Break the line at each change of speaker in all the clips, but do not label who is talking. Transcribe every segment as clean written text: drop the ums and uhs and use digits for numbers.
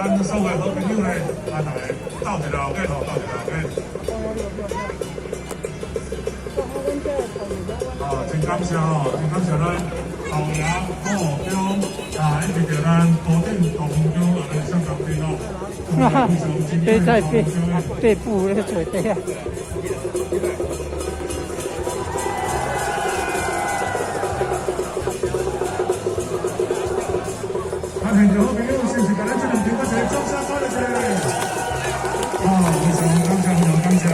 咱所有好朋友咧，啊，大家鬥一下 OK 吼，鬥一下 OK。啊，真感謝吼，真感謝咱後爺好鄉啊，以及著咱高頂大分鄉啊，咱上港邊哦。
爬在爬爬步咧做底啊。
啊，現場好朋友，是毋是共咱這兩場閣一个掌聲鼓勵一下？啊，非常感謝，非常感謝。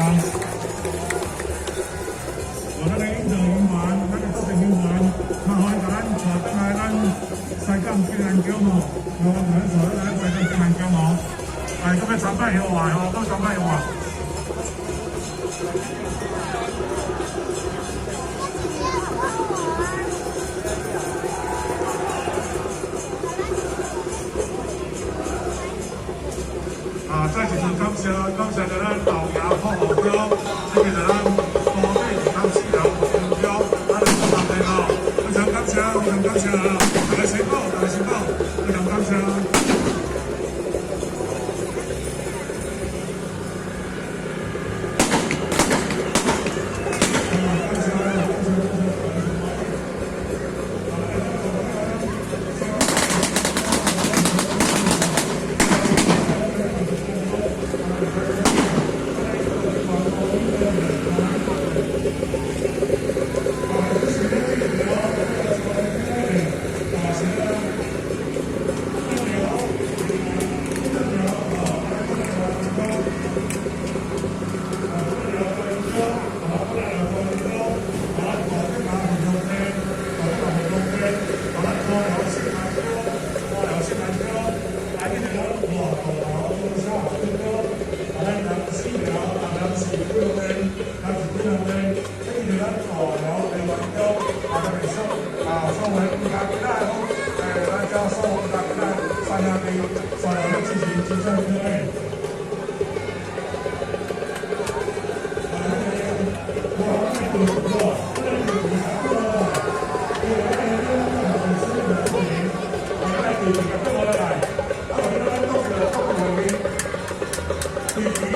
我咱的引導人員，咱的組織人員，麻煩共咱帶轉來咱西港景安宮吼，麻煩共咱帶轉來咱西港景安宮吼。哎，閣欲參拜香活吼，閣參拜香活。啊，再一次感謝，感謝著咱後爺朴校長，以及著咱高頂南四樓分鄉，咱的主辦人吼，非常感謝，非常感謝啊！大家辛苦，大家辛苦，非常感謝。啊，感謝，感謝，感謝。